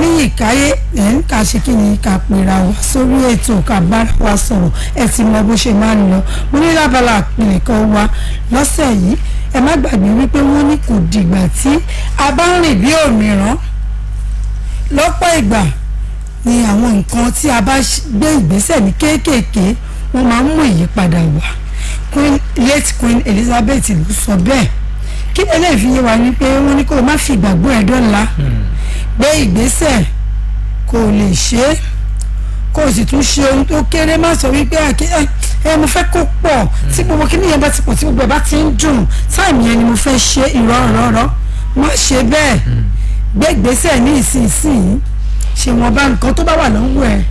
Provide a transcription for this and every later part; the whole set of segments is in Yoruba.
Aníyìkáyé ẹ̀ ń kà ṣe kí ni, ká pera wa sórí ètò, ká bára wa sọ̀rọ̀. Ẹ ti mọ bó ṣe máa ń lọ. Mo ní lábala àpilẹ̀ kan wa lọ́sẹ̀ yìí. Ẹ má gbàgbé wípé wọ́n ní kò dìgbà tí a bá ń rìn bí òmíràn. Lọ́pọ̀ ìgbà ni àwọn nǹkan tí a bá gbé ìgbésẹ̀ ní kéékèèké, wọ́n máa ń mú ìyípadà wá. Queen, late Queen Elizabeth ló sọ bẹ́ẹ̀. Kí ni eléyìí fi yé wa? Ni pé wọ́n ní kó o má fi ìgbàgbọ́ ẹ̀ dọ́là, gbé ìgbésẹ̀ kó o lè ṣe é, kó o sì tún ṣe ohun tó kéré. Má sọ wípé ẹ mo fẹ́ kó pọ̀, tí gbogbo kíní yẹn bá ti pọ̀, tí gbogbo ẹ̀ bá ti ń dùn, time yẹn ni mo fẹ́ ṣe. Ìrọ̀rọ̀rọ̀, má ṣe bẹ́ẹ̀. Gbé ìgbésẹ̀ ní ìsinsìnyí, ṣe wọn bá nǹkan tó bá wà lọ́wọ́ ẹ̀,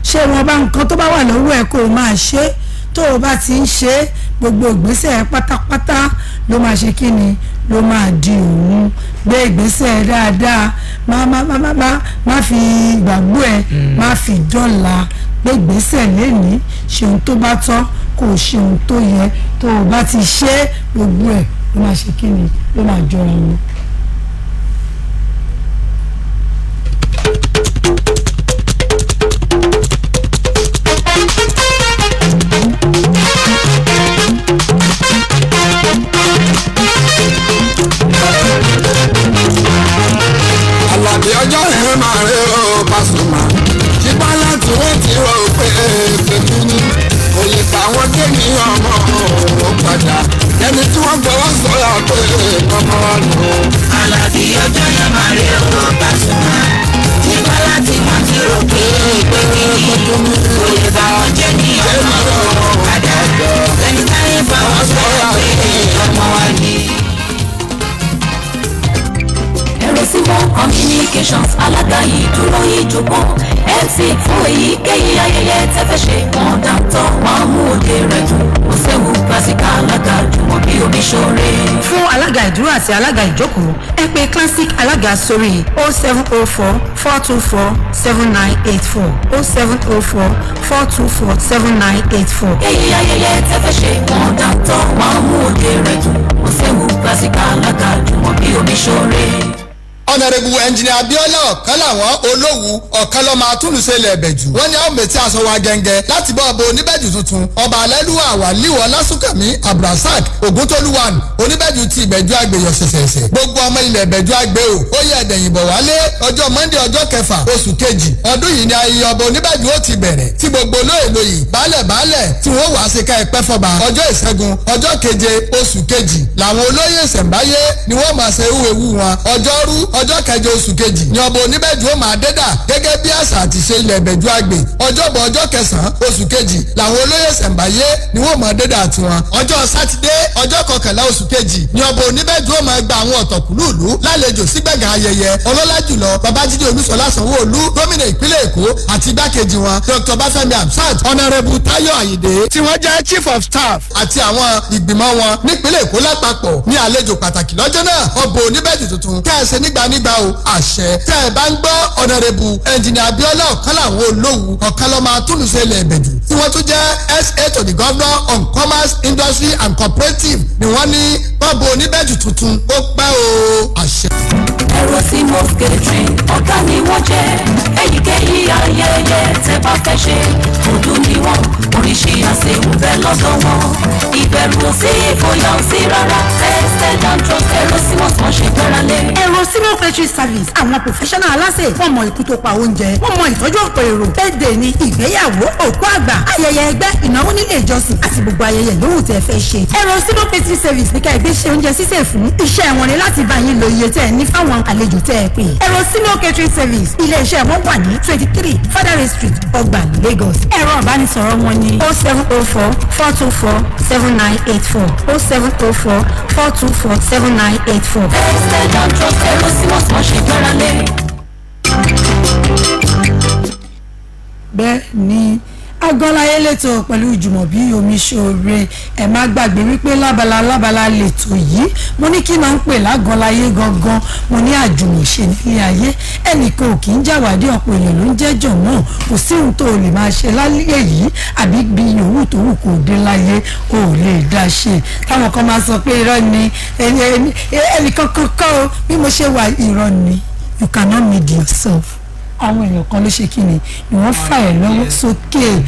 ṣé wọn bá nǹkan tó bá wà lọ́wọ́ ẹ̀ kó o máa ṣe. Tó o bá ti ń ṣe, gbogbo ìgbésẹ̀ pátápátá ló máa ṣe kí ni, ló máa di òun. Gbé ìgbésẹ̀ dáadáa, má má má má má má fi ìgbàgbọ́ ẹ má fi dọ́là. Gbé ìgbésẹ̀ lénìí, ṣe ohun tó bá tọ́, kó o ṣe ohun tó yẹ. Tó o bá ti ṣe, gbogbo ẹ̀ ló máa ṣe kí ni, ló máa jọra wọn. Àlàbí ọjọ́ yẹn máa rí o, Pasuma. Ṣùgbọ́n láti wọ́n ti rò pé pẹ̀lú ni kò lè fà wọ́n dé ní ọmọ òun padà. Ẹni tí wọ́n gbọ́wọ́ sọ̀rọ̀ pé ọmọ wa nù. Àlàbí ọjọ́ yẹn máa rí o, Pasuma. Nígbà láti wọ́n ti rò pé kí ni kò lè bá wọn jẹ́ ní ọmọ òun padà. Ẹni táyé bá wọn sọ̀rọ̀ pé ọmọ wa ni. Ẹ̀rọ Communications, alága ìdúró ìjókòó, MC fún èyíkéyìí ayẹyẹ tẹ́fẹ́ ṣe. Wọ́n dáńtọ́, wọ́n mú òde rẹ̀ dùn. Kò séwu, classic alága jùmọ̀ bí omi ṣoore. Fún alága ìdúró àti alága ìjókòó, ẹ pè Classic alága sórí 07044247984, 07044247984. Èyí ayẹyẹ tẹ́fẹ́ ṣe, wọ́n dáńtọ́, wọ́n mú òde rẹ̀ dùn. Kò séwu, classic alága jùmọ̀ bí omi ṣoore. Honourable Engineer Abiola ọ̀kan làwọn olówù ọ̀kan lọ́mọ atúnlùṣe ilẹ̀ Ìbẹ̀jù. Wọ́n ní àwọn mètí aṣọ wa gẹ́ngẹ́ láti bá ọba oníbẹ̀jù tuntun, Ọba Alẹ́lúwà Wàlíwọ̀ Lásùnkànmí Abdulrasaq Ògúntólúwàn, oníbẹ̀jù ti Ìbẹ̀jú Àgbèyọ̀ ṣẹ̀ṣẹ̀ṣẹ̀. Gbogbo ọmọ ilẹ̀ Ìbẹ̀jú Àgbè o, ó yẹ ẹ̀dẹ̀yìnbọ̀ wálé. Ọjọ́ Monday, ọjọ́ 6 oṣù 2 ọdún yìí ni ayẹyẹ ọba oníbẹ̀jù ó ti bẹ̀rẹ̀, tí gbogbo olóyè lóyè, baálẹ̀ baálẹ̀ tí wọ́n wàá ṣe ká ẹpẹ́ fọba. Ọjọ́ Ìṣẹ́gun, ọjọ́ 7 oṣù 2 làwọn olóyè ìṣẹ̀ǹbáyé ni wọ́n máa ṣe ewu wọn. Ọjọ́rú, ọjọ́ 8 oṣù 2 ni ọba oníbẹ̀jù ó máa dẹ́dà gẹ́gẹ́ bí àṣà àti ṣe ilẹ̀ Ìbẹ̀jú Àgbè. Ọjọ́bọ̀, ọjọ́ 9 oṣù 2 làwọn olóyè ìṣẹ̀ǹbáyé ni wọ́n máa dẹ́dà tiwọn. Ọjọ́ Sátidé, ọjọ́ 11 oṣù 2 ni ọba oníbẹ̀jù ó máa gba àwọn ọ̀tọ̀kùlúùlú lálejò sí gbẹ̀ngàn ayẹyẹ. Ọlọ́lá jùlọ Babájídé Olúṣọlá Sanwó-Olú, gómìnà ìpínlẹ̀ Èkó, àti igbákejì wọn Dr. Bafẹ́mi Hamzat, Honourable Táyọ̀ Àyìndé tí wọ́n jẹ́ chief of staff, àti àwọn ìgbìmọ̀ wọn nípínlẹ̀ Èkó lápapọ̀ ní àlejò pàtàkì lọ́jọ́ náà. Ọba oníbẹ̀jù tuntun, kẹ́ẹ̀sẹ̀ nígbà nígbà o, àṣẹ. Tẹ́ ẹ bá ń gbọ́, Honourable Engineer Abiola Ọ̀kánláwọ̀ Olówù Ọ̀kánlọ́mọ atúnlùṣe ilẹ̀ Ìbẹ̀jù tí wọ́n tún jẹ́ SA to the Governor on Commerce, Industry and Cooperative ni wọ́n ní bọ́ọ̀bù oníbẹ̀jù tuntun ó pẹ́ o, àṣẹ. Ẹ̀rọ tí mo catering, ọ̀gá ni wọ́n jẹ́. Èyíkéyìí ayẹyẹ tẹ́ bá fẹ́ ṣe, ọdún ni wọ́n, oríṣi àṣẹ ń bẹ lọ́dọ̀ wọn. Ìbẹ̀rù ò sí, ìfòyà ò sí rárá. Tested and trusted, ẹ̀rọ tí wọ́n tún ṣe gbára lé. Ẹ̀rọ Senior Catering Service, àwọn professional aláṣẹ, wọ́n mọ ikú tó pa oúnjẹ, wọ́n mọ ìtọ́jú ọ̀pọ̀ èrò. Birthday ni, ìgbéyàwó, òkú àgbà, ayẹyẹ ẹgbẹ́, ìnáwó nílé ìjọsìn àti gbogbo ayẹyẹ yòówù tẹ́ fẹ́ ṣe, Ẹ̀rọ Senior Catering Service ní ká ẹgbẹ́ ṣe oúnjẹ sísè fún. Iṣẹ́ wọn ni láti bá yín lo iye tẹ́ ẹ ní fáwọn àlejò tẹ́ ẹ pè. Ẹ̀rọ Senior Catering Service, ilé iṣẹ́ wọn wà ní 23 Fadare Street, Ọgbà, Lagos. Ẹ̀rọ ìbánisọ̀rọ̀ wọn ní 07044247984, 07044247984. Tested and trusted, ẹ̀rọ tí wọ́n tún ṣe gbára lé. Bẹ́ẹ̀ ni. Agọ́láyé lẹ́tọ̀ pẹ̀lú Jùmọ̀bí Omiṣore. Ẹ má gbàgbé wípé lábala lábala lẹ́tọ̀ yìí, mo ní kí máa ń pè lágọ́láyé gangan, mo ní àjùmọ̀ṣe nílé ayé, ẹnìkan ò kì í jàwádìí, ọ̀pọ̀ èèyàn ló ń jẹ́jọ̀ náà. Kò sí ohun tó o lè máa ṣe láyé yìí àbí bí yòówù tó wù kó dé láyé, o ò lè dá ṣe. Táwọn kan máa sọ pé irọ́ ni, ẹnìkan kankan o, bí mo ṣe wà, irọ́ ni. You cannot made yourself. Àwọn èèyàn kan ló ṣe kí ni ni wọ́n fà ẹ́ lọ́wọ́ sókè.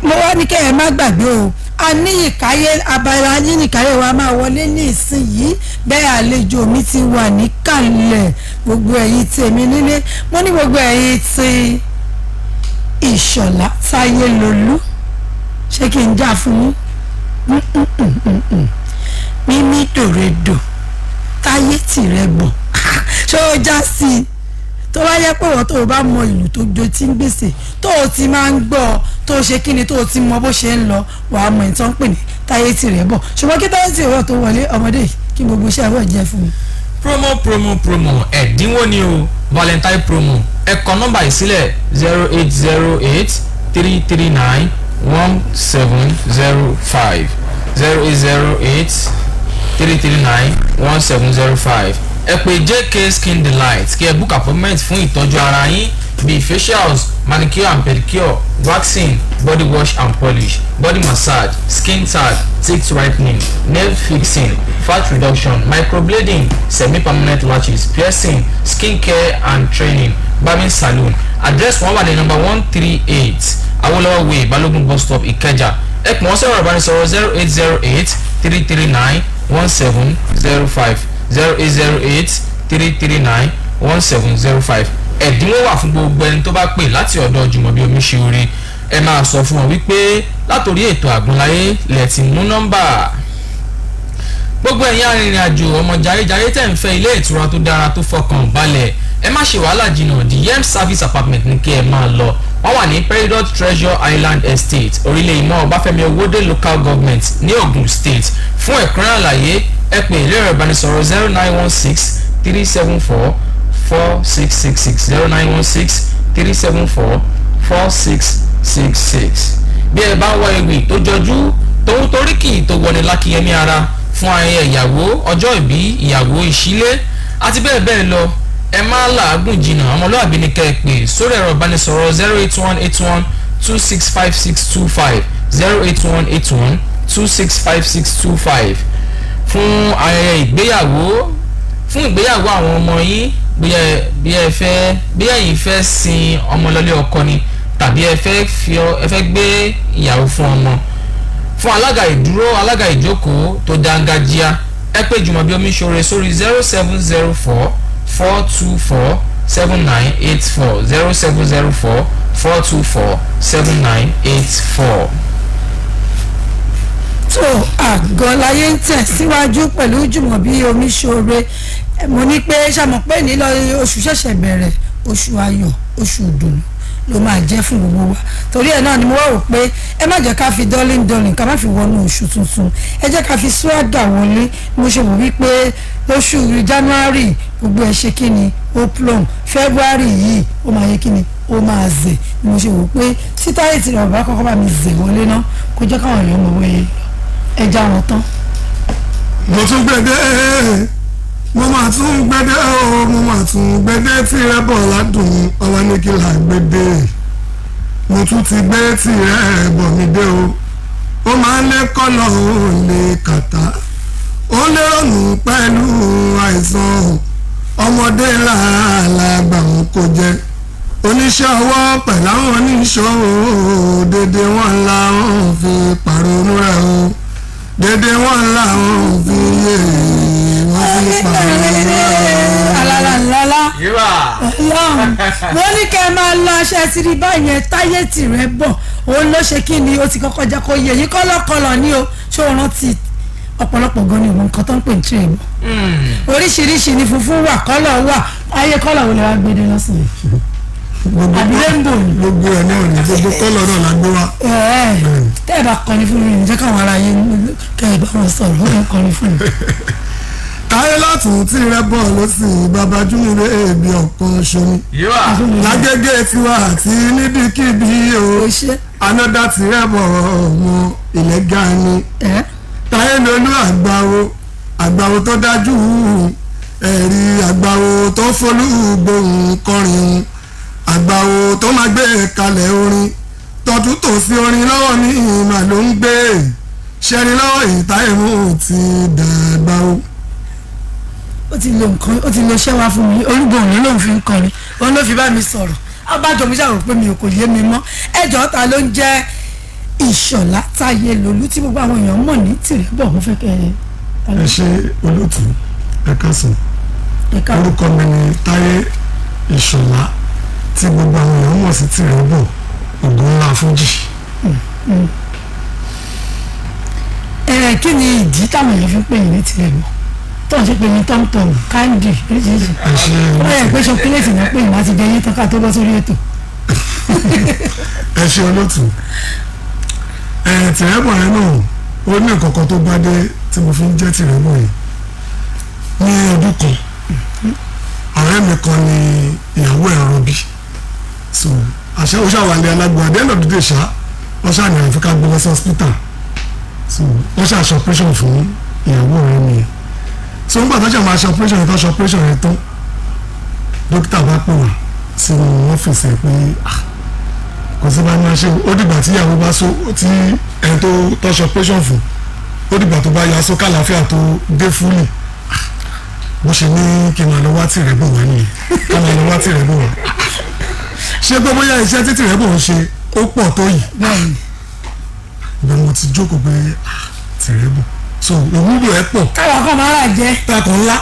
Mo wá ní kẹ́ ẹ má gbàgbé o, a ní ìkáyé, abala ní ìkáyé wa máa wọlé ní ìsinyìí. Bẹ́ẹ̀ àlejò mi ti wà níkàlẹ̀. Gbogbo ẹ̀yin tèmi nílé, mo ní gbogbo ẹ̀yin ti Ìṣọ̀lá Táyé Lolú, ṣé kí n já fún yín? Mímí dòredò táyé tìrẹ bọ̀, ṣé ó já sí i? Tó bá yẹ pé wọ́n tó o bá mọ ìlú tó jo tí ń gbèsè tó o ti máa ń gbọ́, tó o ṣe kí ni, tó o ti mọ bó ṣe ń lọ, wàá mọ ìtàn pè ní táyé tìrẹ bọ̀. Ṣùgbọ́n kí táyé tìrẹ bọ̀ tó wọlé, ọmọdé, kí gbogbo iṣẹ́ ẹ̀rọ jẹ́ fún mi. Promo, promo, promo, ẹ̀dínwó ni o. Valentine promo. Ẹ kọ nọ́mbà yìí sílẹ̀: 08083391705, 08083391705. Ẹ pè JK Skin Delight kí ẹ book appointment fún ìtọ́jú ara yín bíi facials, manicure and pedicure, waxing, body wash and polish, body massage, skin tag, teeth whitening, nail fixing, fat reduction, microblading, semi-permanent lashes, piercing, skin care and training, barbing salon. Address wọn wà ní number 138 Awolowo Way, Balogun Bus Stop, Ìkẹjà. Ẹ pè wọ́n sọ̀rọ̀ ìbánisọ̀rọ̀ 08083391705, 08083391705. Ẹ̀dínwó wà fún gbogbo ẹni tó bá pè láti ọ̀dọ̀ Jùmọ̀bí Omiṣore. Ẹ máa sọ fún wọn wípé látòrí ètò Àgúnláyé lẹ̀ ti mú nọ́mbà. Gbogbo ẹ̀yin arìnrìn àjò, ọmọ jayéjayé tẹ̀ ń fẹ́ ilé ìtura tó dára, tó fọkàn balẹ̀, ẹ má ṣe wàhálà jìnnà. The Yem Service Apartment ní kí ẹ máa lọ. Wọ́n wà ní Peridot Treasure Island Estate, Orílẹ̀ Ìmọ̀, Ọbáfẹ́mi Owódé Local Government ní Ogun State. Fún ẹ̀kúnrẹ́ àlàyé, ẹ pè lẹ́rọ ìbánisọ̀rọ̀ 09163744666, 09163744666. Bí ẹ bá ń wá ewì tó jọjú, tòun toríkì tó wọni lákìyẹmí ara fún ayẹyẹ ìyàwó, ọjọ́ ìbí, ìyàwó, ìṣílé àti bẹ́ẹ̀ bẹ́ẹ̀ lọ, ẹ má làágùn jìnnà. Ọmọlúwàbí ni kẹ́ ẹ pè sórí ẹ̀rọ ìbánisọ̀rọ̀ 08181265625, 08181265625, fún ayẹyẹ ìgbéyàwó, fún ìgbéyàwó àwọn ọmọ yín, bí ẹ fẹ́, bí ẹ̀yin fẹ́ sin ọmọ lọlé ọkọ ni, tàbí ẹ fẹ́ fi ẹ fẹ́ gbé ìyàwó fún ọmọ, fún alága ìdúró, alága ìjókòó tó dángájíá, ẹ pè Jùmọ̀bí Omiṣore sórí 07044247984, 07044247984. Tó Àgọ́láyé ń tẹ̀ síwájú pẹ̀lú Jùmọ̀bí Omiṣore. Mo ní pé ṣàmọ̀ pé nílọ oṣù ṣẹ̀ṣẹ̀ bẹ̀rẹ̀, oṣù ayọ̀, oṣù ìdùnnú ló máa jẹ́ fún gbogbo wa. Torí ẹ̀ náà ni mo wá wò pé ẹ má jẹ́ ká fi dọ́lín dọ́lín, ká má fi wọnú oṣù tuntun, ẹ jẹ́ ká fi swagger wọlé. Mo ṣe wò wípé lóṣù January gbogbo ẹ ṣe kí ni, ó plum. February yìí ó máa yẹ kí ni, ó máa zè. Ni mo ṣe wò pé títàyè tí bàbá kọ́kọ́ bá mi zè wọlé náà, kó jẹ́ káwọn èèyàn mọ̀ wọ́n ẹ já wọn tán. Mo tún gbẹdẹ, mo máa tún gbẹdẹ o, mo máa tún gbẹdẹ tìrẹ bọ̀ ládùn ọwọ́ ní kí là gbẹdẹ. Mo tún ti gbé tìrẹ bọ̀ mi dé o. Ó máa ń lé kọ́lọ̀, ó lè kàtà, ó lè rọ̀nù pẹ̀lú àìsàn. Ọmọdé làálàgbà wọn kò jẹ, oníṣẹ́ ọwọ́ pẹ̀lú àwọn oníṣòwò, dédé wọn làwọn fi pàrọ̀nù rẹ̀ o, dédé wọn làwọn fi yé wọn fi pàrọ̀nù rẹ̀ o. Alala. Yíwà. Ọlọ́run, mo ní kẹ́ ẹ máa lọ aṣẹ tìrì báyẹn. Táyé tìrẹ bọ̀, òun ló ṣe kí ni, ó ti kọ́kọ́ jẹ́ kó yẹ yín kọ́lọ́kọ́lọ́ ní o. Ṣé o rántí? Ọ̀pọ̀lọpọ̀ gan ni òun nǹkan tó ń pè ní tìrẹ bọ̀. Oríṣiríṣi ni, funfun wà, kọ́lọ̀ wà. Ayé kọ́lọ̀ wo lè wá gbé dé lọ́sàn-án? Gbogbo Àbí rainbow ni? Gbogbo ẹ̀ náà ni, gbogbo kọ́lọ̀ náà la gbé wá. Ẹ̀ẹ́, tẹ́ ẹ bá kọrin fún mi, ǹjẹ́ káwọn ará yín kẹ́ ẹ bá wọn sọ̀rọ̀, ó yẹ kọrin fún mi. Táyé látún tìrẹ bọ̀ ló sì bàbá júmùrè èbí ọ̀kan ṣomi Yíwà. lágége tiwa àti níbikíbi o. Ó ṣe. Another Tìrẹ́bọ̀ ọmọ ilẹ̀ gani. Ẹ Táyé lolú àgbàwo, àgbàwo tó dájú, ẹ̀rí àgbàwo tó folú gbohùn kọrin, àgbàwo tó máa gbé kalẹ̀ orin tọ́tún tòsí orin lọ́wọ́ ní ìmà ló ń gbé ṣẹ́ni lọ́wọ́ ìtàìmù ti dàgbà o. Ó ti lo nǹkan, ó ti lo iṣẹ́ wá fún mi. Olúgbòhùn ló ń fi ń kọrin, òun ló fi bá mi sọ̀rọ̀. Abájọ mi ṣàrò pé mi ò kò yé mi mọ́. Ẹjọ́, ta ló ń jẹ́ Ìṣọ̀lá Táyé Lolú tí gbogbo àwọn èèyàn mọ̀ ní Tìrẹ́bọ̀? Mo fẹ́ kẹ́ ẹ. Ẹ ṣe olóòtú, ẹ káàsán. Ẹ káàbọ̀. Orúkọ mi ni Táyé Ìṣọ̀lá tí gbogbo àwọn èèyàn mọ̀ sí Tìrẹ́bọ̀, ògùn ńlá fújì. Ẹ kí ni ìdí táwọn èèyàn fi ń pè yín ní Tìrẹ́bọ̀, tó ń ṣe pé ní tọ́mtọ́m káńdì oríṣiríṣi? Ẹ ṣe. Ó yẹ pé ṣọkúlẹ̀tì náà pè yín láti jẹ yín tán ká tó bọ́ sórí ètò. Ẹ ṣe olóòtú. Ẹ Tìrẹ́bọ̀ yẹn náà, ó ní nǹkan kan tó bá dé tí mo fi ń jẹ́ Tìrẹ́bọ̀ yìí. Ní ọdún kan, ọ̀rẹ́ mi kan ní ìyàwó ẹ̀ rọbí, so àṣẹ ó ṣàwálé alágbó. At the end of the day ṣá, wọ́n ṣàní àfi ká gbé lọ sí hospital, so wọ́n ṣàṣọ operation fún ìyàwó ọ̀rẹ́ mi yẹn. So nígbà tó ṣe máa ṣe operation yẹn, tó ṣe operation yẹn tán, dókítà bá pè wá sínú ọ́fíìsì ẹ̀ pé, "Ah, kò sí bá máa ṣe o. Ó dìgbà tí ìyàwó bá so, tí ẹni tó tó ṣe operation fún, ó dìgbà tó bá yà sọ kàlàáfíà tó dé fúlì." Bó ṣe ní kí n máa lọ wá Tìrẹ́bọ̀ wá nìyẹn, ká máa lọ wá Tìrẹ́bọ̀ wá. Ṣé pé bóyá iṣẹ́ tí Tìrẹ́bọ̀ ń ṣe ó pọ̀ tó yìí? Bẹ́ẹ̀ni. Ìgbà mo ti jókòó pé, ah, Tìrẹ́bọ̀, so ìwúlò ẹ̀ pọ̀. Káwọn kan máa rà jẹ. Takọ̀ ńlá,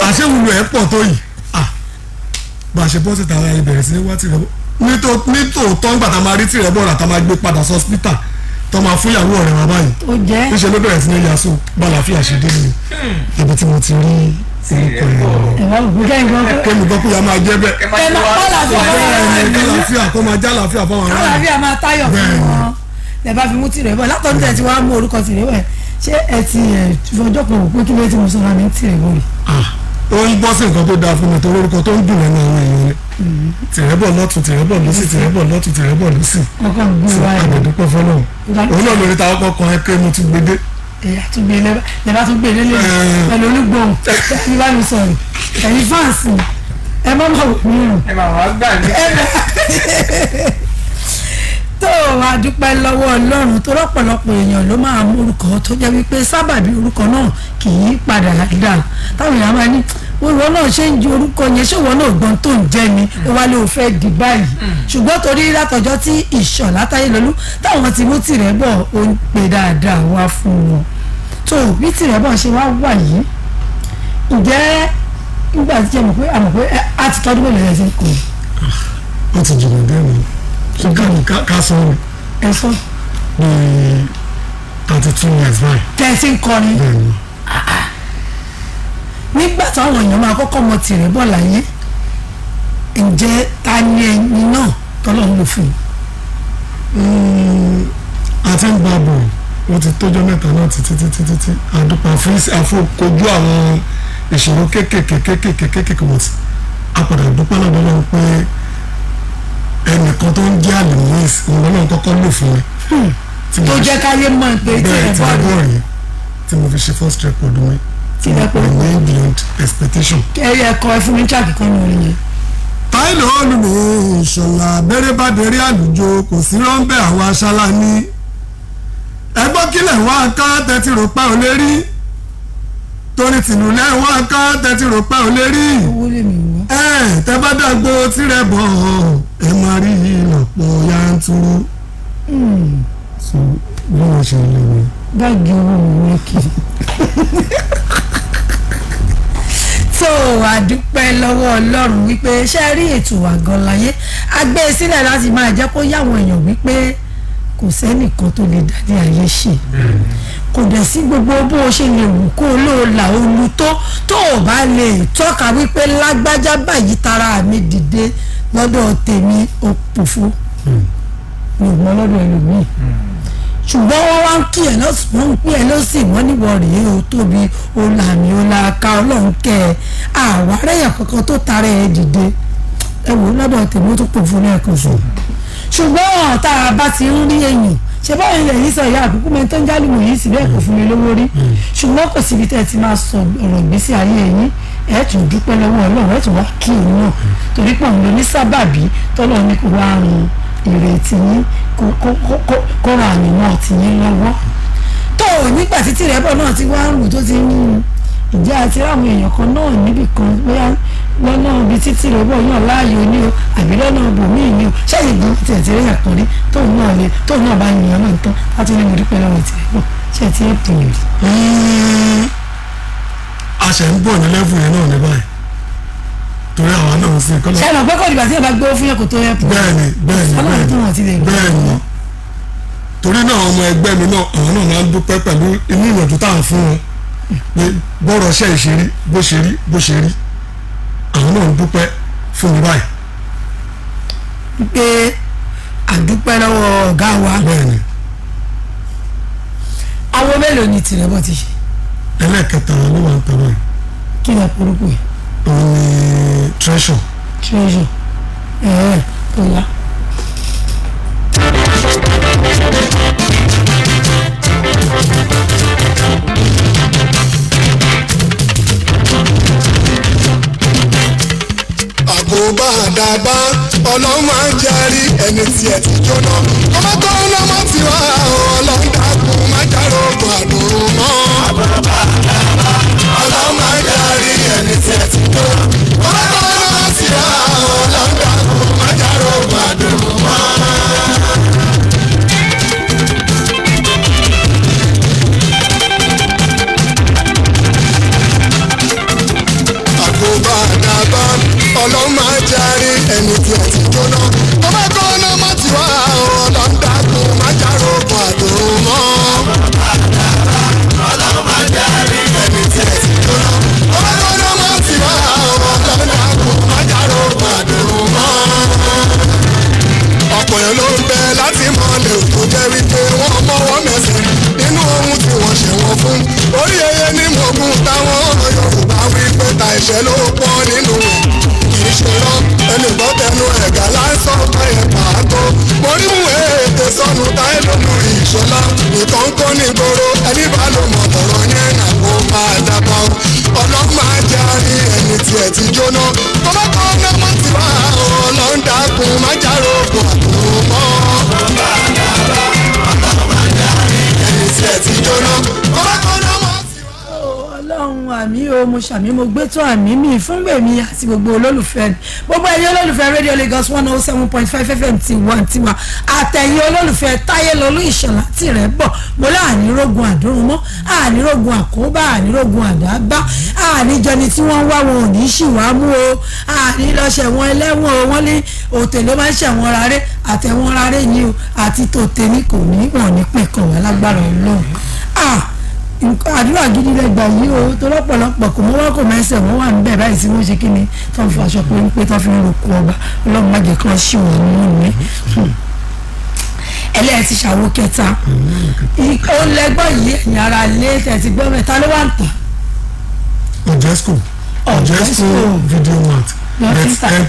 àṣé ìwúlò ẹ̀ pọ̀ tó yìí? Ah, bá a ṣe bọ́ síta ara ìbẹ̀rẹ̀ sí ní wá Tìrẹ́bọ̀. Nítòótọ́, ńgbà tá a máa rí Tìrẹ́bọ̀ rà, tá a máa gbé padà sí hospital, tó máa fún ìyàwó ọ̀rẹ́ wa báyìí, Ó jẹ́. níṣẹ́ ló bẹ̀rẹ̀ sí ní yaso. Bàlàáfíà ṣe dé nìyẹn, ibi tí mo ti rí orúkọ yẹn. Ẹ wá òkú kẹ́yìn kan pé Kémi gbọ́ pé ya máa jẹ́ bẹ́ẹ̀. Ẹ máa kọ́làfíà. Bẹ́ẹ̀ ni, kálàáfíà kó máa jálàáfíà fáwọn aráàlú. Kọ́làfíà máa táyọ̀ fún Bẹ́ẹ̀ni. wọn. Lẹ bá fi mú Tìrẹ́bọ̀ látọ̀dún tẹ̀ tí wàá mú orúkọ Tìrẹ́bọ̀ ẹ̀, ṣé ẹ ti ẹ̀ fọjọ́ kan wò pé kí ló ti mo sọ̀rọ̀ mi Tìrẹ́bọ̀ rè? Ah, ó ń bọ́ sí nǹkan tó dáa fún mi torí orúkọ tó ń dùn lẹ́nu àwọn èèyàn ni. Tìrẹ́bọ̀ lọ́tún, Tìrẹ́bọ̀ lọ́sì, Tìrẹ́bọ̀ lọ́tún, Tìrẹ́bọ̀ lọ́sì. Ọkọ̀ ń gbé wa ẹ̀. Àgbẹ̀dúpẹ́ fọlọ́run, òun náà lórí táwọn kọkàn ẹ pé mo tún gbé dé. Ẹ̀yà tún gbé lẹ́bàá tún gbé lélẹ̀ pẹ̀lú olúgbòhùn ẹ̀yin bá mi sọ̀rọ̀, ẹ̀yin fáǹsì, ẹ má má wò mí rùn. Ẹ máa wá gbà mí. Tó a dúpẹ́ lọ́wọ́ Ọlọ́run tó rọ́pọ̀lọpọ̀ èèyàn ló máa mú orúkọ tó jẹ́ wípé sábàbí orúkọ náà kì í padà dà, táwọn èèyàn máa ní ìwọ náà ṣe ń ju orúkọ yẹn, ṣé ìwọ náà gbọ́n tó ń jẹ́ ni ó wá lé o fẹ́ di báyìí? Ṣùgbọ́n torí látọjọ́ tí Ìṣọ̀lá Táyélolú táwọn ti mú Tìrẹ́bọ̀, ó ń pè dáadáa wá fún wọn. Tó bí Tìrẹ́bọ̀ ṣe wá wà yìí, ǹjẹ́ nígbà tí ẹ mọ̀ pé àmọ̀ pé a ti tọ́jú mélòó ẹ̀ ṣe ń kọ́? Ó ti jìnnà dé mi, ṣé ká sọ ọ́? Ẹ sọ. Bíi 32 years báyìí. Tẹ́ ẹ ti ń kọrin? Bẹ́ẹ̀ ni. Nígbà táwọn èèyàn máa kọ́kọ́ mọ Tìrẹ́bọ̀ láyé, ǹjẹ́ ta ni ẹni náà tọ́lọ́run lò fún un? A ti ń bá a bọ̀, ó ti tójọ́ mẹ́ta náà títí títí títí. Àdúpà fún àfọkojú àwọn ìṣòro kéékèèké kéékèèké kéékèèké wọ̀n tí a padà dúpẹ́ lọ́dọ̀ Ọlọ́run pé ẹnìkan tó ń jẹ́ àlùmọ́ọ́sì òun lọ́nà kọ́kọ́ lò fún mi. Tí mo Tó fi jẹ́ káyé mọ̀ pé bẹ́ẹ̀ Tìrẹ́bọ̀ Tìrẹ́bọ̀ rèé tí mo fi ṣe first record mi tí mo pè ní Beyond Expectation. Ẹ̀rí ẹ̀kọ́ ẹ fún mi jáàkì kan ní orin yẹn. Táìlì olùmí Ìṣọ̀lá bẹ́rẹ̀ bá dẹ̀rí àlùjọ, kò sí rọ́ńbẹ́ àwọn aṣálá ní. Ẹgbọ́n, kílẹ̀ wá ká tẹ́tí rò pé ò lè rí, torí tìlúlẹ̀ wá ká tẹ́tí rò pé ò lè rí. Owó lèmi wọ́. Ẹ tẹ́ bá dàgbò Tìrẹ́bọ̀, ẹ máa rí ìlọ̀pọ̀ yanturu. So bí wọ́n ṣe lè ní. Báàgì owó mi wọ́n kì í. Tó a dúpẹ́ lọ́wọ́ Ọlọ́run wípé ṣe rí ètò Àgànláyé a gbé e sílẹ̀ láti máa jẹ́ kó yáwọn èèyàn wípé kò sẹ́nìkan tó lè dádé ayé ṣe, kò dẹ̀ sí gbogbo bó o ṣe lè wù kó o lóo là olú tó o bá lè tọ́ka wípé lágbájá báyìí tara mi dìde lọ́dọ̀ tèmi, ó pòfo mi ò mọ lọ́dọ̀ ẹlòmíì. Ṣùgbọ́n wọ́n wá ń kí ẹ lọ́sùn, wọ́n ń pín ẹ lọ́sìn, wọ́n níwọ̀ rèé, o tóbi, o làmì, o làákà, Ọlọ́run kẹ ẹ, àwárẹ̀yà kankan tó tara ẹ dìde. Ẹ wò ó, lọ́dọ̀ tèmi ó tún pò fún lẹ́ẹ̀kan sí i. Ṣùgbọ́n tá a bá ti ń rí èèyàn ṣe báyìí ilẹ̀ yìí sọ ìyá àkókò mẹ́rin tó ń jálùmọ̀ yìí sì bẹ́ẹ̀ kò fún mi lówó rí, ṣùgbọ́n kò síbi tẹ́ ẹ ti máa sọ ọ̀rọ̀ ìgbésí ayé yín, ẹ tún dúpẹ́ lọ́wọ́ Ọlọ́run, ẹ tún wá kí òun náà, torí pé òun ló ní sábàbí tọ́lọ́ ní kó wá ran ìrètí yín, kó ran àmì náà ti yín lọ́wọ́. Tó nígbà tí tìrẹ́bọ̀ náà ti wá ń rù tó ti ń rù, ìjẹ́ àti ráwọn èèyàn kan náà níbì kan, bóyá lọ́nà ibi tí tìrẹ́bọ̀ yàn láàyò ní o àbí lọ́nà ibòmíì ní o, ṣẹ́yìn gan tiẹ̀ ti rí ẹ̀kan rí tóun náà lè tóun náà bá yàn náà tán láti ní mo dúpẹ́ lọ́wọ́ tìrẹ́bọ̀, ṣé ẹ ti ẹ̀ pè rí? A ṣe ń bọ̀ ní lẹ́fù yẹn náà ní báyìí, torí àwa náà ń sin kọ́lọ́. Ṣé ẹ mọ̀ pé kò dìgbà tí ẹ bá gbé fún yẹn kò tó ẹ̀ pè? Bẹ́ẹ̀ni, bẹ́ẹ̀ni. Ọlọ́run tó wọ́n ti lè gbé. Bẹ́ẹ̀ni, torí náà ọmọ ẹgbẹ́ mi náà, àwọn náà máa ń dúpẹ́ pẹ̀lú inú ìyànjú tá à ń fún wọn pé bọ́rọ̀ ṣe ìṣerí bó ṣe rí bó ṣe rí, àwọn náà ń dúpẹ́ fún mi báyìí. Pé àdúpẹ́ lọ́wọ́ ọ̀gá wa. Bẹ́ẹ̀ni. Àwọn mélòó ni tìrẹ́bọ̀ ti ṣe? Ẹlẹ́ẹ̀kẹta ló wà ń tẹ̀ báyìí. Kí ni àpòrúkọ yìí? Òun ni Treasure. Treasure, ẹ̀ẹ́ tó yá. Àkóbá àdàbà ọlọ́run máa ń jẹ́rí ẹni tí ẹ̀ ti jóná ọmọ tó ń lọ́mọ tí wá ọlọ́run dákun má járó ogun àdúró mọ́. Àkóbá àdàbà ọlọ́run máa ń jẹ́rí ẹni tí ẹ̀ ti jóná ọmọ tó ń lọ́mọ tí wá ọlọ́run dákun má járó ogun àdúró mọ́. Àkóbá àdàbà ọlọ́run máa ń jẹ́rí ẹni tí ẹ̀ ti jóná ọmọ tó ń lọ́mọ tí wá ọlọ́run dákun má járó ogun àdúró mọ́. Ẹni tí ẹ̀ ti jóná ọmọ tó ń lọ́mọ tí wá ọlọ́run dákun má járó ogun àdúró mọ́. Ọ̀pọ̀ èèyàn ló ń bẹ láti mọ̀lẹ́ tó jẹ́ wípé wọ́n mọ́wọ́ mẹ́sẹ̀ nínú ohun tí wọ́n ṣe wọ́n fún. Orí ẹyẹ ní mọ̀gùn táwọn Yorùbá wí pé ta ẹ̀ṣẹ̀ ló pọ̀ nínú ẹ̀. Kì í ṣe rán ẹnì gbọ́ tẹnu ẹ̀gá lásán báyẹn pàtó. Mo rí mú ètè sọnù táyé lónú ìṣọlá. Ìtàn kọ́ ní gbòòrò ẹni bá ló mọ̀ ọ̀rọ̀ yẹn náà kó máa dábọ̀. Ọlọ́run máa jẹ́ àrí ẹni tí ẹ̀ ti jóná. Kọ́mọ́kọ́ náà mọ̀ tí wá ọlọ́run dákun má járó kó àbúrò mọ́. Ẹni tí ẹ̀ ti jóná. Kọ́mọ́kọ́ náà mọ̀ tí wá. Ọlọ́run àmì o, mo ṣàmì, mo gbé tó àmì mi fún gbèmí àti gbogbo olólùfẹ́ mi, gbogbo ẹ̀yin olólùfẹ́ Radio Lagos 107.5 FM tiwantiwa, àtẹ̀yìn olólùfẹ́ Táyélolú Ìṣọ̀lá tìrẹ̀ bọ̀. Mo láànírógun àdúrún mọ́, ànírógun àkóbá, ànírógun àdábá, àníjọni tí wọ́n ń wá wọn ò ní ṣì wá mú o, àní lọ ṣẹ̀wọ̀n ẹlẹ́wọ̀n o. Wọ́n ní òtè ló máa ń ṣẹ̀wọ̀n rárẹ̀, àtẹ̀wọ̀n rárẹ̀ ni o, àti tòtè ni kò ní wọ̀n ní pín kàn wá lágbára Ọlọ́run. Ah, nǹkan àdúrà gidi lẹgbà yìí o, tó lọ́pọ̀lọpọ̀ kò mọ́wọ́ kò mẹ́sẹ̀, wọ́n wà níbẹ̀ báyìí tí wọ́n ṣe kí ni tó ń fa aṣọ pé ń pé tó fi ń roko ọba. Ọlọ́run má jẹ́ kí wọ́n ṣì wọ́n mú mi. Ẹlẹ́yìn ti ṣàwo kẹta ó lẹ́gbọ́n yìí, ẹ̀yìn ara lé tẹ̀sí gbọ́ mẹ́ta ló wà ń tà. Ojesco. Ojesco Video Mart.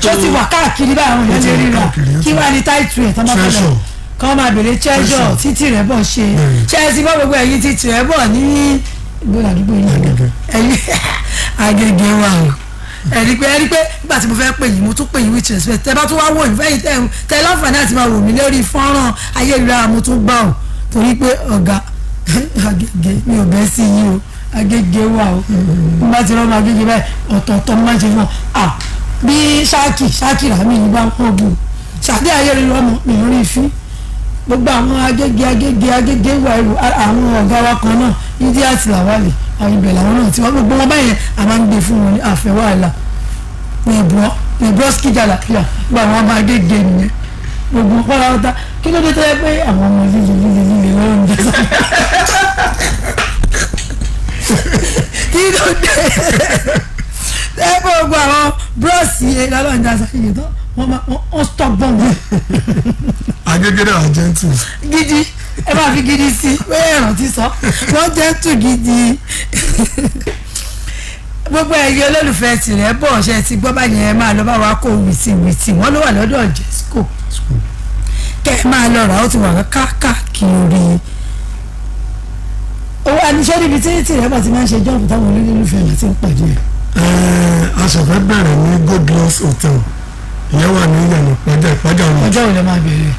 Tó ti wà káàkiri báyìí, àwọn èèyàn lè ríra. Kí wàá ní táìtù ẹ̀ tó máa fẹ́ lọ kọ́ máa bèrè Treasure títì rẹ̀ bọ̀ ṣe ṣe é ti bọ́ gbogbo ẹ̀yìn títì rẹ̀ bọ̀ ní ìgbóná àdúgbò yìí, ẹ̀yìn Agége wa o. Ẹ̀rí pé ẹ̀rí pé nígbà tí mo fẹ́ pè yín, mo tún pè yín with respect. Tẹ bá tún wá wò yín fẹ́yìn tẹ tẹ láǹfààní àti máa wò mí lórí fọ́nrán ayélujára, mo tún gbà o, torí pé ọ̀gá Agége mi ò bẹ́ sí yín o. Agége wa o, mo bá ti rọ́ọ̀mù Agége báyìí, ọ̀tọ̀ọ̀tọ̀ mo máa ń ṣe fún ọ. À bí ṣáàkì ṣáàkì ràmì yìí bá ń pọ̀ bù ṣàdé ayélujára mi ò rí fín gbogbo àwọn Agége Agége Agége wà ẹrù àwọn ọ̀gá wa kan náà, ìdí àti làwálì àwọn ibẹ̀ làwọn náà tí wọ́n gbogbo wọn báyẹn a máa ń gbé fún wọn ní àfẹ́ wàhálà ní ìbúrọ́ skíjà làkìyà gba àwọn ọmọ Agége nìyẹn gbogbo wọn pátá. Kí ló dé tó yẹ pé àwọn ọmọ líle líle líle lọ́wọ́ ń jẹ́ sọ́kà? Kí ló dé ẹ pé gbogbo àwọn búrọ́ọ̀sì yẹn lọ́wọ́ ń jẹ́ sọ́kà tó wọ́n máa wọ́n stop bomb? Agége náà gentle. Gidi, ẹ máa fi gidi sí pé ẹ̀ràn ti sọ wọ́n gentle gidi. Gbogbo ẹ̀yin olólùfẹ́ tìrẹ bọ̀, ṣe ti gbọ́ báyẹn, ẹ máa lọ bá wa kó wìtìwìtì. Wọ́n ló wà lọ́dọ̀ Jesco. Kẹ́ ẹ máa lọ rà, ó ti wà káàkiri. Ó wà níṣẹ́ níbi tí tìrẹ́bọ̀ ti máa ń ṣe jọ́ọ̀bù táwọn olólùfẹ́ rẹ̀ ti ń pàdé ẹ̀. A ṣẹ̀fẹ̀ bẹ̀rẹ̀ ní Goldilocks Hotel, ìyẹn wà ní ìyànà Ìpájà, Ìpájà Road. Ọjọ́ wo lè máa bẹ̀rẹ̀?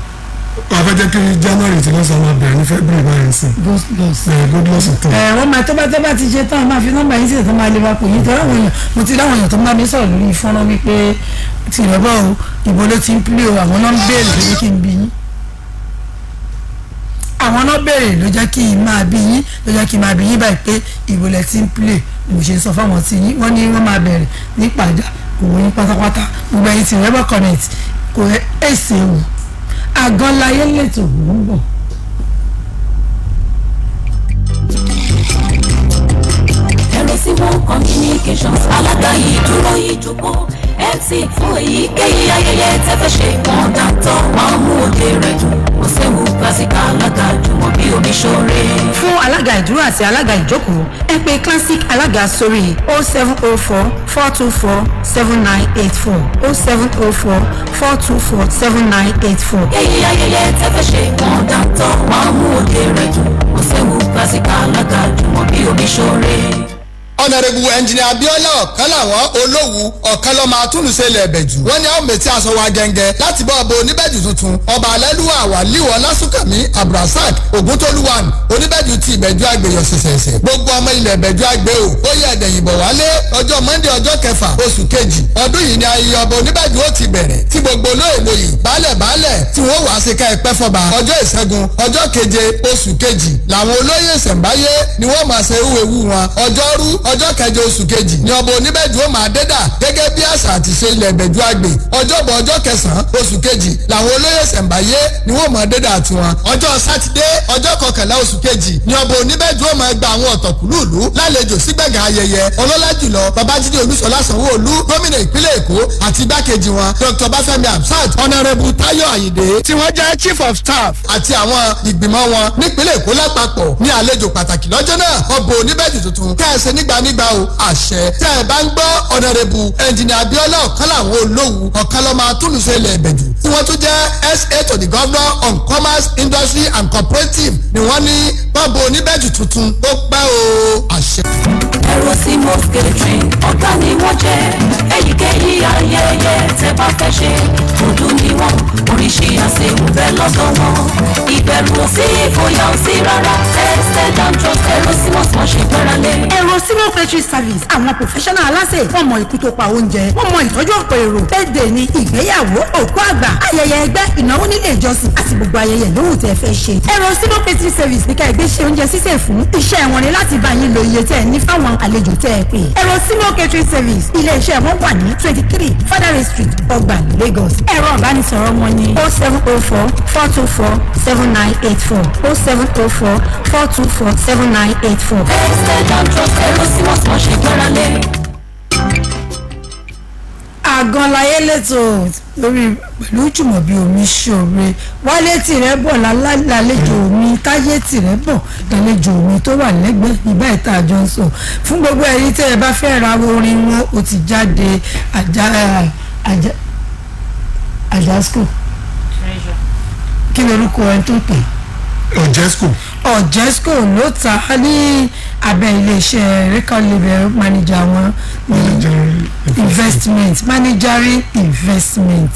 A fẹ́ jẹ́ kí January tí lọ́sàn máa bẹ̀rẹ̀ ní February báyìí sí. Goldilocks. Goldilocks Hotel. Ẹ wọ́n máa tó bá ti ṣe tán, máa fi nọ́mbà yín sílẹ̀ tó máa lè wá pè yín, torí àwọn èèyàn, mo ti dáwọn èèyàn tó ń bá mi sọ̀rọ̀ lórí fọ́nrán wípé tìrẹ́bọ̀ o, ìbò ló ti ń pílé o. Àwọn náà ń béèrè lórí kí n bí yín, àwọn náà béèrè ló jẹ́ kí n máa bí yín, ló jẹ́ kí n máa bí yín báyìí pé ìbò lẹ ti ń pílé ni mo ṣe ń sọ fáwọn tí yín. Wọ́n ní wọ́n máa bẹ̀rẹ̀ ní pàjá òwò yín pátápátá. Gbogbo ẹ̀yin Tìrẹ́bọ̀ Connect, kò ẹ̀ ṣe wù. Àgọ́láyé lẹ́tọ̀ mò ń bọ̀. Ẹ̀rọ sí wọn communications, alága ìdúró ìjókòó, MC fún èyíkéyìí ayẹyẹ tẹ́fẹ́ ṣe, wọ́n dáńtọ́, wọ́n mú òde rẹ̀ dùn. Kò séwu, classic alága Jùmọ̀bí Omiṣore. Fún alága ìdúró àti alága ìjókòó, ẹ pè Classic alága sórí 07044247984, 07044247984. Èyí ayẹyẹ tẹ́fẹ́ ṣe, wọ́n dáńtọ́, wọ́n mú òde rẹ̀ dùn. Kò séwu, classic alága Jùmọ̀bí Omiṣore. Honourable Engineer Abiola Ọ̀kánláwọ̀n Olówù, ọ̀kan lọ́mọ atúnṣe ilẹ̀ Ìbẹ̀jú, wọ́n ní àwọn mètí aṣọ wa gẹ́ngẹ́ láti bá ọba oníbẹ̀jù tuntun, Ọba Alẹ́lúwà Wàlíwọ̀ Lásùnkànmí Abdulrasaq Ògúntólúwàn, oníbẹ̀jù ti Ìbẹ̀jú Àgbèyọ̀ ṣẹ̀ṣẹ̀ṣẹ̀. Gbogbo ọmọ ilẹ̀ Ìbẹ̀jú Àgbẹ̀ o, ó yẹ ẹ̀dẹ̀yìnbọ̀ wálé. Ọjọ́ Monday, ọjọ́ 6 oṣù 2 ọdún yìí ni ayẹyẹ ọba oníbẹ̀jù ó ti bẹ̀rẹ̀, tí gbogbo olóyè lóyè, baálẹ̀ baálẹ̀ tí wọ́n wàá ṣe ká ẹpẹ́ fọba. Ọjọ́ Ìṣẹ́gun, ọjọ́ 7 oṣù 2 làwọn olóyè ìṣẹ̀ǹbáyé ni wọ́n máa ṣe ewu wọn. Ọjọ́rú, ọjọ́ 8 oṣù 2 ni ọba oníbẹ̀jù ó máa dẹ́dà gẹ́gẹ́ bí àṣà àti ṣe ilẹ̀ Ìbẹ̀jú Àgbè. Ọjọ́bọ̀, ọjọ́ 9 oṣù 2 làwọn olóyè ìṣẹ̀ǹbáyé ni wọ́n máa dẹ́dà tiwọn. Ọjọ́ Sátidé, ọjọ́ 11 oṣù 2 ni ọba oníbẹ̀jù ó máa gba àwọn ọ̀tọ̀kùlúùlú lálejò sígbẹ̀gàn ayẹyẹ. Ọlọ́lá jùlọ Babájídé Olúṣọlá Sanwó-Olú, gómìnà ìpínlẹ̀ Èkó, àti igbákejì wọn Dr. Bafẹ́mi Hamzat, Honourable Táyọ̀ Àyìndé tí wọ́n jẹ́ chief of staff, àti àwọn ìgbìmọ̀ wọn nípínlẹ̀ Èkó lápapọ̀ ní àlejò pàtàkì lọ́jọ́ náà. Ọba oníbẹ̀jù tuntun, kẹ́ẹ̀sẹ̀ nígbà nígbà o, àṣẹ. Tẹ́ ẹ bá ń gbọ́, Honourable Engineer Abiola Ọ̀kánláwọ̀n Olówù, ọ̀kánlọ́mọ atúnlùṣe ilẹ̀ Ìbẹ̀jù, tí wọ́n tún jẹ́ SA to the Governor on Commerce, Industry and Cooperative, ni wọ́n ní bọ́ọ̀bù oníbẹ̀jù tuntun ó pẹ́ o, àṣẹ. Ẹ̀rọ sí Mosque Catering, ọ̀gá ni wọ́n jẹ́. Èyíkéyìí ayẹyẹ tẹ́ bá fẹ́ ṣe, ọdún ni wọ́n, oríṣi àṣẹ ń bẹ lọ́dọ̀ wọn. Ìbẹ̀rù ò sí, ìfòyà ò sí rárá. Tested and trusted, ẹ̀rọ sí mosque wọ́n ṣe gbára lé. Ẹ̀rọ Simo Catering Service, àwọn professional aláṣẹ, wọ́n mọ ikú tó pa oúnjẹ, wọ́n mọ ìtọ́jú ọ̀pọ̀ èrò. Birthday ni, ìgbéyàwó, òkú àgbà, ayẹyẹ ẹgbẹ́, ìnáwó nílé ìjọsìn àti gbogbo ayẹyẹ lówù tẹ́ fẹ́ ṣe. Ẹ̀rọ Simo Catering Service ní ká ẹgbẹ́ ṣe oúnjẹ sísè fún. Iṣẹ́ wọn ni láti bá yín lo iye tẹ́ ẹ ní fáwọn àlejò tẹ́ ẹ pè. Ẹ̀rọ Simo Catering Service, ilé iṣẹ́ wọn wà ní 23 Fadare Street, Ọgbà, Lagos. Ẹ̀rọ ìbánisọ̀rọ̀ wọn ní 07044247984, 07044247984. Tested and trusted, ẹ̀rọ sí mosque wọ́n ṣe gbára lé. Àgànláyé lẹ́tọ̀ lórí pẹ̀lú Jùmọ̀bí Omiṣore. Wálé tìrẹ bọ̀ lálejò mi, Táyé tìrẹ bọ̀ lálejò mi tó wà lẹ́gbẹ̀ẹ́ ìbá ìta àjọ ń sọ. Fún gbogbo ẹ̀yin tẹ́ ẹ bá fẹ́ ra orin wọn, ó ti jáde. Àjà àjà àjàsco, kí lorúkọ ẹni tó tẹ̀? Ọ̀jẹ́sco. Ọ̀jẹ́sco ló ta á ní abẹ́ iléeṣẹ́ record label manager wọn ní investment, managering investment.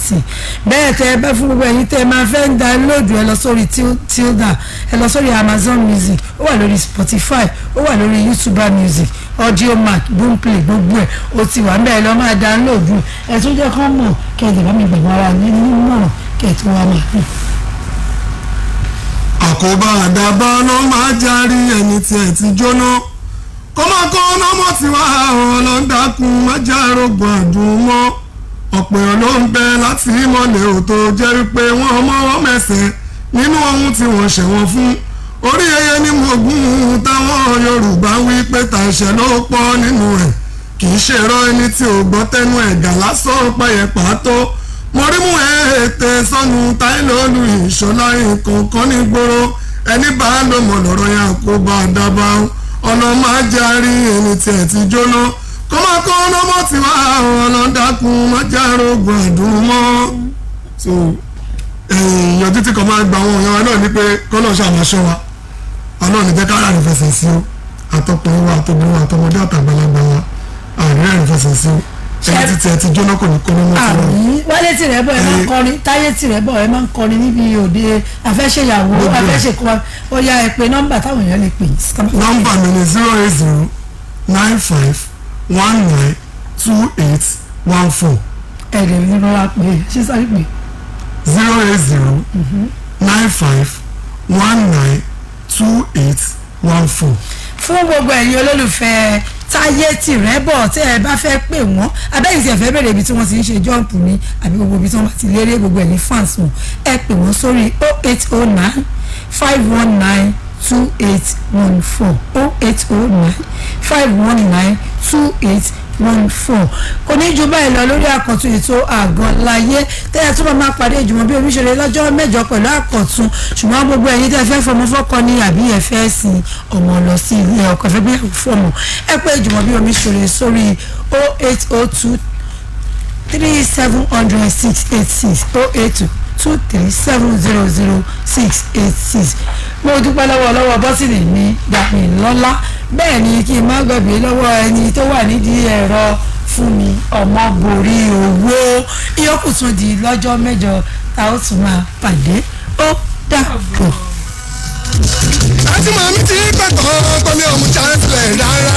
Bẹ́ẹ̀ tẹ́ ẹ bá fún gbogbo ẹ̀yin tẹ́ ẹ máa fẹ́ ń download, ẹ lọ sórí Tilda, ẹ lọ sórí Amazon Music, ó wà lórí Spotify, ó wà lórí YouTube Music, Audiomack, Boomplay, gbogbo ẹ̀ ó ti wà bẹ́ẹ̀. Lọ máa download ẹ. Tún jẹ́ kán mọ̀ kẹ́ ẹ dẹ̀ bá mi gbàgbọ́ ara ní nímọ̀ràn kẹ́ ẹ tó wá máa hàn. Àkóbá àdàbà ló máa járí ẹni tí ẹ ti jóná kó má kó nọ́mọ̀ tí wá ọlọ́dàkùn má já rògbòn àdùn mọ́. Ọ̀pọ̀ èèyàn ló ń bẹ láti mọ̀lẹ́ ò tó jẹ́ wípé wọ́n mọ́wọ́ mẹ́sẹ̀ nínú ohun tí wọ́n ṣẹ̀wọ̀n fún. Orí ẹyẹ ni mo gún táwọn Yorùbá wí pé tàṣẹ ló pọ̀ nínú ẹ̀, kì í ṣe rọ ẹni tí ò gbọ́ tẹnu ẹ̀gà lásán pẹ̀yẹ pàtó. Mo rí mú ètè sọnù táìlóòlù ìṣọlá nǹkan ní gbòòrò, ẹni bá ló mọ̀ lọ́rọ̀ yẹn kó bá a dábàá ọ̀nà máa járí ẹni tí ẹ̀ ti jóná kó má kó ọ̀nà mọ́ tiwa ọ̀nà dákun má járógun àdúmọ́. So Èèyàn títí kan máa ń gba àwọn èèyàn wa náà ní pé kọ́lọ́ ṣàmàṣọ́ wa, ọlọ́run ní jẹ́ ká rà nífẹsẹ̀ sí o, àtọkùnrin wa, àtobìnrin wa, àtọmọdé, àtàgbàlagbà wa, àríyá nífẹsẹ̀ sí o. Ẹni títí ẹ ti jóná kò ní kóná mọ́ fún wa. Àmì Wálé Tìrẹ́bọ̀, ẹ máa ń kọrin. Táyé Tìrẹ́bọ̀, ẹ máa ń kọrin níbi òde afẹ́ṣèyàwó, afẹ́ṣèkọ́. Ó yá, ẹ pé nọ́mbà táwọn èèyàn lè pè yín. Nọ́mbà mi ni 08095192814. Ẹ̀rẹ̀ ní rọra pé ṣé sáré pé. 08095192814. Fún gbogbo ẹ̀yin olólùfẹ́ Táyé Tìrẹ́bọ̀, tẹ́ ẹ bá fẹ́ pè wọ́n, abẹ́yìn tí ẹ fẹ́ bèrè ibi tí wọ́n ti ń ṣe jump ní àbí gbogbo ibi tí wọ́n bá ti lérè, gbogbo ẹ̀yin fans wọn, ẹ pè wọ́n sórí 08095192814, 08095192814. Kò ní ju báyìí lọ lórí àkọ́tún ètò Àgọ́láyé tẹ́ ẹ túbọ̀ máa pàdé Jùmọ̀bí Omiṣore lọ́jọ́ 8 pẹ̀lú àkọ́tún. Ṣùgbọ́n gbogbo ẹ̀yin tẹ́ fẹ́ fọmọ fọ́kọ ní àbí ẹ fẹ́ sin ọmọ lọ sí ilé ọkọ, ẹ fẹ́ gbéyàwó fọmọ, ẹ pé Jùmọ̀bí Omiṣore sórí 08023700686, 08223700686. Mo dúpẹ́ lọ́wọ́ lọ́wọ́ bọ́sìnì mi Dàmílọ́lá. Bẹ́ẹ̀ ni kí n má gbàgbé lọ́wọ́ ẹni tó wà nídìí ẹ̀rọ fún mi, ọmọ borí owó. Ìyókù tún di lọ́jọ́ 8 tá ó tún máa pàdé. Ó dàbọ̀. Àti màmí ti pẹ̀tọ́ pẹ̀lú ọmú chancellor rárá.